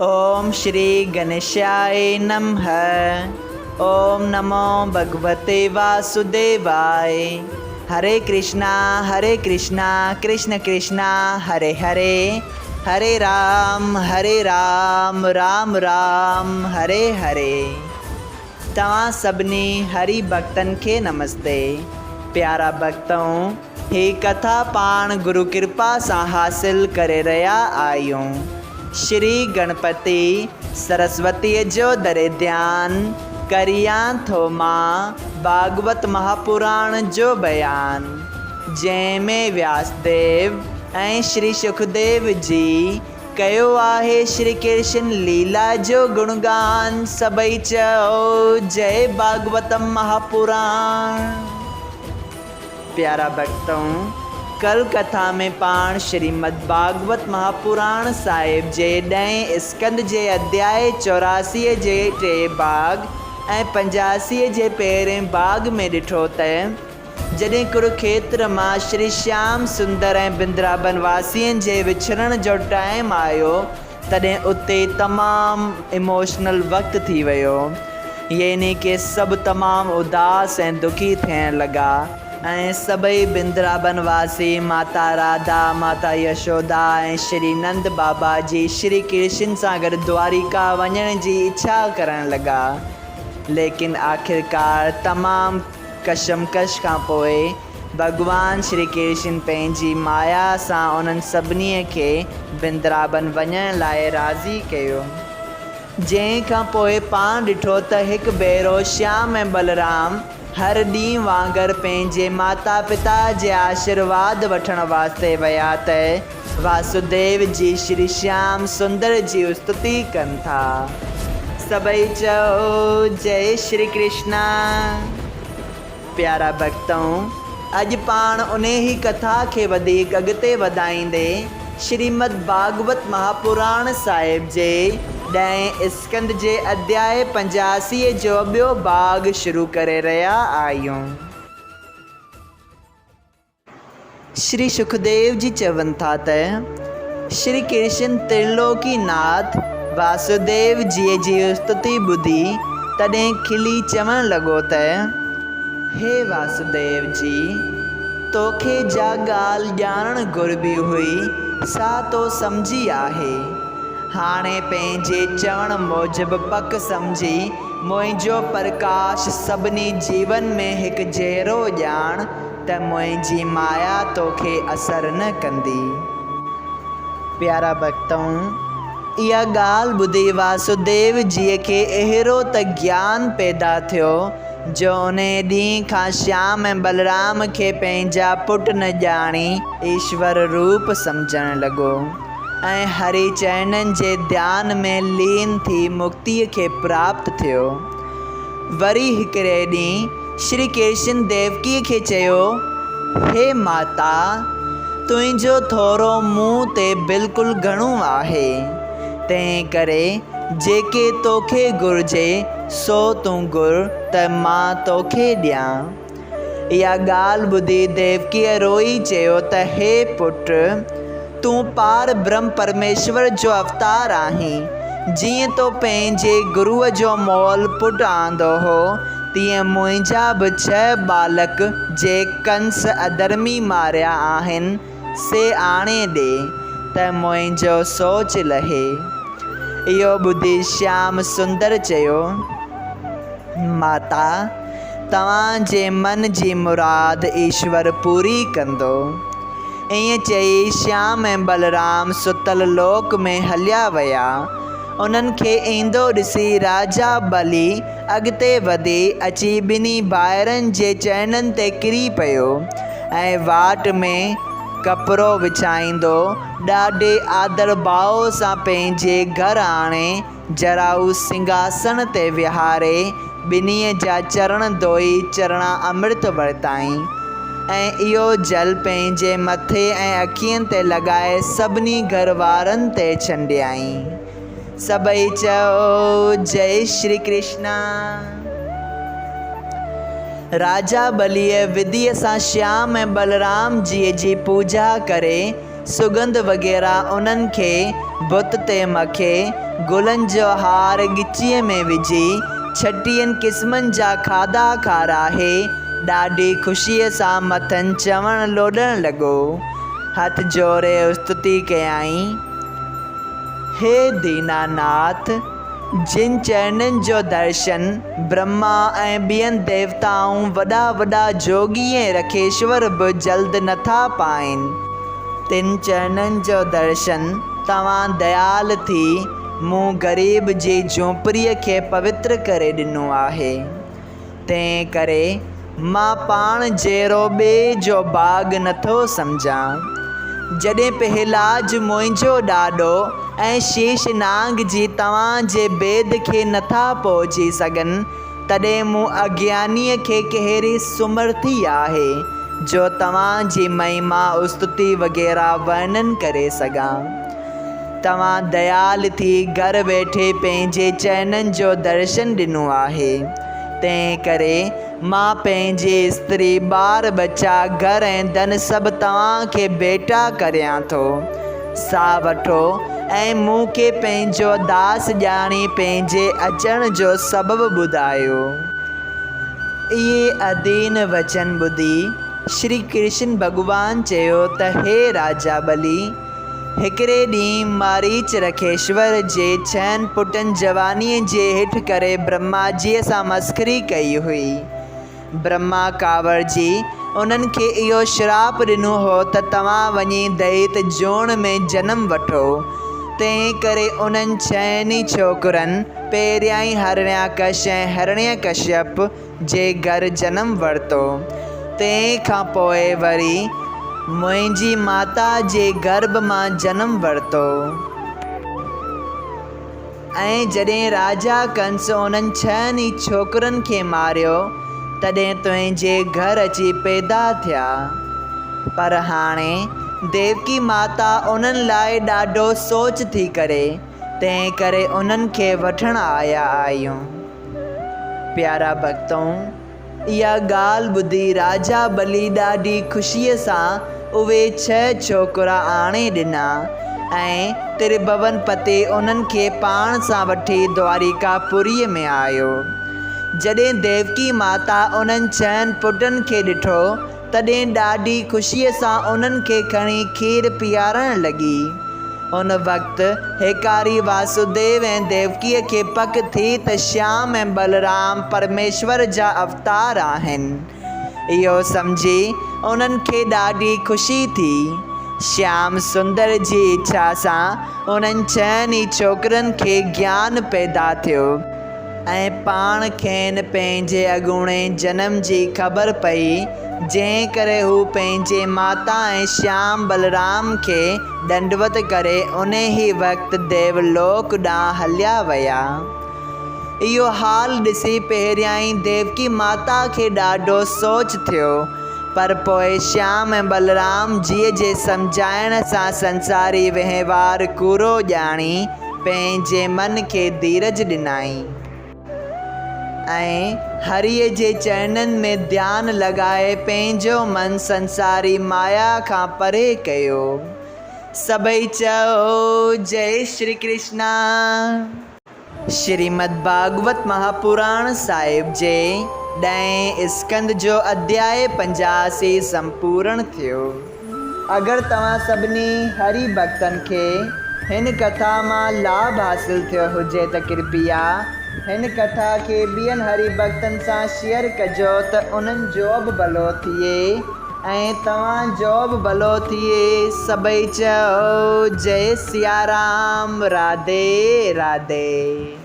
اوم شري گنيشاء نمه اوم نمو ڀڳوتي واسوديواء هري ڪرشنا هري ڪرشنا ڪرشن ڪرشنا هري هري هري رام هري رام رام رام هري هري. توهان سڀني هري ڀڳتن کي نمستي. پيارا ڀڳتؤ! هي ڪٿا پاڻ گرو ڪرپا سان حاصل ڪري رهيا آهيون. شري گڻپتي سرسوتيء جو دري ڌيان ڪريان ٿو مان ڀاڳوت مهاپراڻ جو بيان، جنهن ۾ وياسديو ۽ شري شڪديو جي ڪيو آهي شري ڪرشن ليلا جو گڻگان، سڀئي چئو جئي ڀاڳوتم مهاپراڻ. پيارا ڀڳتؤ! ڪل ڪٿا ۾ پاڻ شريمد ڀاڳوت مهاپراڻ صاحب جي ڏهين اسڪنڌ جي اڌياء چوراسيء جي ٽئين ڀاڳ ۽ پنجاسيء جي پهرين ڀاڳ ۾ ڏٺو ته جڏهن ڪروکيتر مان شري شيام سندر ۽ بندرابن واسين جي وڇڙڻ جو ٽائيم آيو تڏهن اتي تمام اموشنل وقت ٿي ويو. يعني ڪي سڀ تمام اداس ۽ دکي ٿيڻ لڳا. ۽ سڀئي بندرابن واسي ماتا راڌا، ماتا يشودا ۽ شري نند بابا جي شري ڪرشن سان گڏ دواريڪا وڃڻ جي اڇا ڪرڻ لڳا. ليڪن آخرڪار تمام ڪشمڪش کان پوء ڀڳوان شري ڪرشن پنهنجي مايا سان انهن سڀني کي بندرابن وڃڻ لاء راضي ڪيو. جنهن کان پوء پاڻ ڏٺو ته هڪ ڀيرو شيام ۽ بلرام هر ڏينهن وانگر پنهنجي ماتا پتا جي آشرواد وٺڻ واسطي ويا ته واسوديو جي شري شيام سندر جي استتي ڪن ٿا. سڀئي چئو جئي شري ڪرشنا. پيارا ڀڳتؤ! اڄ پاڻ انهيء ڪٿا کي وڌيڪ اڳتي وڌائيندي شريمد ڀاڳوت مهاپراڻ صاحب جي ڏهين اسڪنڌ جي اڌياء پنجاسيء جو ٻيو ڀاڳ شروع ڪري رهيا آهيون. شري شڪديو جي چون ٿا ته، شري ڪرشن ترلوڪي ناٿ واسوديو جيء جي استتي ٻڌي تڏهن کلي چوڻ لڳو ته، هي واسوديو جي! توکي جا ڳالهه ڄاڻڻ گهربي هئي سا تو سمجهي آهي. هاڻي پنهنجي چوڻ موجب پڪ سمجهي منهنجو پرڪاش سڀني جيون ۾ هڪ جهڙو ڄاڻ ته منهنجي مايا توکي اثر نه ڪندي. پيارا ڀڳتؤ! اها ڳالهه ٻڌي واسوديو جيء کي اهڙو ته گيان پيدا ٿيو، جو انهيء ڏينهن کان شيام ۽ بلرام کي پنهنجا پٽ نه ڄاڻي ايشور روپ سمجهڻ لڳو ۽ هري چرڻن جي ڌيان ۾ لين ٿي مڪتيء کي پراپت ٿيو. وري هڪڙي ڏينهن شري ڪرشن ديوڪيء کي چيو، هي ماتا! تنهنجو ٿورو مون تي بلڪل گهڻو آهي، تنهن ڪري جيڪي توکي گهرجي سو تون گهر ته مان توکي ڏيان. اها ڳالهه ٻڌي ديوڪيء روئي چيو ته هي پٽ! تون پار برهم پرميشور جو اوتار آهين. جيئن تو پنهنجي گروء جو مئل پٽ آندو هو، تيئن منهنجا به ڇهه ٻالڪ جي ڪنس اڌرمي ماريا آهن، سي آڻي ڏي، ته منهنجو سوچ لهي. اهو ٻڌي شيام سندر چيو، ماتا! توهان جي من جي مراد ايشور پوري ڪندو. ائين چئي شيام ۽ بلرام ستل لوڪ ۾ هليا ويا. انهن کي ايندو ڏسي راجا ٻلي اڳتي وڌي اچي ٻنهي ڀائرن جي چرڻن تي ڪري پيو ۽ واٽ ۾ ڪپرو وڇائيندو ڏاڍي آدرڀاء سان پنهنجي گهر آڻي جراء سنگهاسڻ تي ويهاري ٻنهي جا چرڻ ڌوئي چرڻا امرت ورتائين ۽ اهو جل پنهنجي مٿي ۽ اکين تي لڳائي سڀني گهر وارن تي ڇنڊيائين. سڀئي چئو جئي شري ڪرشنا. راجا ٻليء وڌيء سان شيام ۽ ٻلرام جيء جي پوڄا ڪري سڳنڌ وغيره انهن کي بت تي مکي گلن جو هار ڳچيء ۾ وجهي، ڇٽيهن قسمن جا کاڌا کاراهي، ڏاڍي خوشيء سان مٿن چوڻ لوڏڻ لڳو. هٿ جوڙي استتي ڪيائين. هي ديناناٿ! جن چرنن جو درشن برهما ۽ ٻين ديوتائون، وڏا وڏا جوڳي ۽ رکيشور به جلد نٿا پائين، تن چرنن جو درشن توهان ديال ٿي مون غريب جي جهونپڙيء کي پوتر ڪري ڏنو آهي. تنهن ڪري مان پاڻ جهڙو ٻئي جو ڀاڳ نٿو سمجهان. جڏهن پهلاج منهنجو ڏاڏو ۽ شيش نانگ جي توهان جي بيد کي نٿا پهچي سگهن، تڏهن مون اگيانيء کي ڪهڙي سمرٿي آهي، جو توهان جي مهما، استتي وغيره ورنن ڪري سگهان. توهان ديال ٿي گهر ويٺي پنهنجي چرنن جو درشن ڏنو آهي، تنهن ڪري مان پنهنجي استري، ٻار ٻچا، گهر ۽ ڌن سڀ توهان کي ڀيٽا ڪريان ٿو. سا وٺو ۽ مون کي پنهنجو داس ڄاڻي پنهنجي اچڻ جو سبب ٻڌايو. اهي ادين وچن ٻڌي شري ڪرشن ڀڳوان چيو ته هي راجا ٻلي! هڪڙي ڏينهن ماريچ رکيشور جي ڇهن پٽن جوانيء جي هٺ ڪري برهما جيء سان مسخري ڪئي هئي. برهما ڪاوڙجي انهن کي اهو شراپ ڏنو هو ته توهان وڃي دئيت جوڻ ۾ جنم وٺو. تنهن ڪري انهن ڇهن ئي ڇوڪرن پهريائين هرڻياڪش ۽ هرڻيڪشيپ جي گهر جنم ورتو، تنهن کان پوء وري منهنجي ماتا جي گرڀ مان جنم ورتو. ۽ جڏهن راجا ڪنس انهن ڇهن ئي ڇوڪرن کي ماريو، تڏهن تنهنجي گهر اچي پيدا ٿيا. پر هاڻي ديوڪي ماتا انهن لاء ڏاڍو سوچ ٿي ڪري، تنهن ڪري انهن کي وٺڻ آيا آهيون. پيارا ڀڳتؤ! اها ڳالهه ٻڌي راجا ٻلي ڏاڍي خوشيء سان اهي ڇهه ڇوڪرا آڻي ڏنا ۽ ترڀون پتي انهن کي پاڻ سان وٺي دواريڪا پوريء ۾ آيو. جڏهن ديوڪي ماتا انهن ڇهن پٽن کي ڏٺو، تڏهن ڏاڍي خوشيء سان انهن کي کڻي کير پيارڻ لڳي. ان وقت هيڪاري واسوديو ۽ ديوڪيء کي پڪ ٿي ته شيام ۽ بلرام پرميشور جا اوتار آهن. اهو سمجهي انهن کي ڏاڍي خوشي ٿي. شيام سندر جي اڇا سان انهن ڇهن ئي ڇوڪرن کي گيان پيدا ٿيو. ۽ پاڻ کين پنهنجي اڳوڻي جنم جي خبر پئي، جنهن ڪري هو پنهنجي ماتا ۽ شيام بلرام کي ڏنڊوت ڪري انهي وقت ديولوڪ ڏانهن هليا ويا. اهو حال ڏسي پهريائين ديوڪي ماتا کي ڏاڍو سوچ ٿيو، پر پوء شيام ۽ بلرام جيء جي سمجهائڻ سان سنساري وهنوار ڪوڙو ڄاڻي، پنهنجي من کي ڌيرج ڏنائين ۽ هريء جي چرنن ۾ ڌيان لڳائي پنهنجو من سنساري مايا کان پري ڪيو. سڀئي چئو، جئي شري ڪرشنا. شريمد ڀاڳوت مهاپراڻ صاحب جي ڏهين اسڪنڌ جو اڌياء 85 سمپورڻ ٿيو. اگر توهان سڀني هري ڀڳتن کي هن ڪٿا مان لاڀ حاصل ٿيو هجي ته ڪرپيا هن ڪٿا کي ٻين هري ڀڳتن سان شيئر ڪجو ته انهن جو به ڀلو ٿئي ۽ توهان جو به ڀلو ٿئي سڀئي چئو جئي سيارام راڌي راڌي.